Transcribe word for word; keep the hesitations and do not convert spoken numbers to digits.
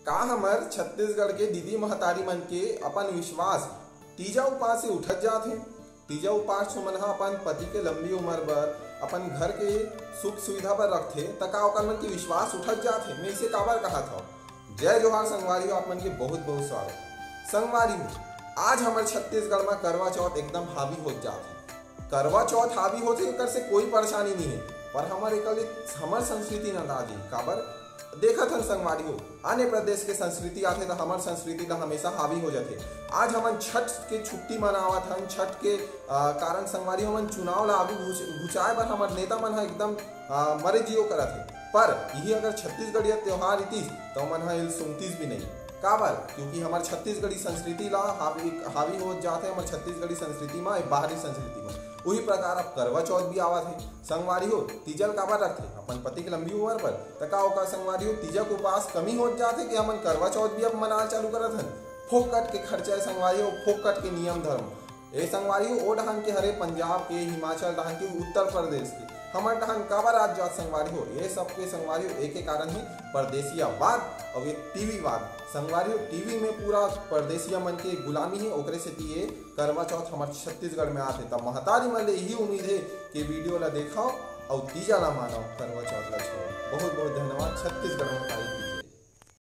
का हमर छत्तीसगढ़ के दीदी महतारी मन के अपन विश्वास तीजा उपास से उठत जात हे? तीजा उपास ओमन ह अपन पति के लंबी उम्र बर, अपन घर के सुख सुविधा बर रखथे, त का ओकर मन के विश्वास उठत जात हे? मैं इसे काबर कहत हव? जय जोहार संगवारी हो, आप मन के बहुत बहुत स्वागत। संगवारी हो, आज हमर छत्तीसगढ़ म करवा चौथ एकदम हावी होत जात हे। करवा चौथ हावी होथे, एकर से कोई परेशानी नहीं है, पर हमर एकर ले हमर संस्कृति नंदा जी काबर देखत हन संगवारी हो, अन्य प्रदेश के संस्कृति आथे त हमर संस्कृति ला हमेशा हावी हो जाथे। आज हमन छठ के छुट्टी मनावत हन, छठ के अ, कारण संगवारी हो, हमन चुनाव ला आगू घुस-, घुचाए बर हमर नेता मन ह एकदम अ, मरे जियो करत हे। पर यही अगर छत्तीसगढ़िया त्योहार इतिस त ओमन ह एल सुनतिस भी नहीं। काबर? क्योंकि हमर छत्तीसगढ़ी संस्कृति ला हावी, हावी हो जाथे, हमर छत्तीसगढ़ी संस्कृति मा, बाहरी संस्कृति मा। उही प्रकार अब करवा चौथ भी आवत हे। संगवारी हो, तीजा ल काबर रखथे? अपन पति के लंबी उम्र बर। त का ओकर संगवारी हो, तीजा के उपास कमी हो जाथे कि हमन करवा चौथ भी अब मनाए चालू करत हन? फोकट के खर्चा हे संगवारी हो, फोकट के नियम धर्म। ए संगवारी हो, ओ डहान के हरे पंजाब के, हिमाचल डहान के, उत्तर प्रदेश के। हमर डहान काबर आज जात संगवारी हो? ये सब के संगवारी हो, एक कारण हे परदेसियावाद अउ ये टीवी वाद। संगवारी हो, टीवी में पूरा परदेसिया मन के गुलामी हे, ओकरे सेती ये करवा चौथ हमर छत्तीसगढ़ में आथे। त महतारी मन ले यही उम्मीद हे कि वीडियो ला देखव अउ तीजा ला मानव, करवा चौथ ला छोड़व। बहुत बहुत धन्यवाद। छत्तीसगढ़ महतारी की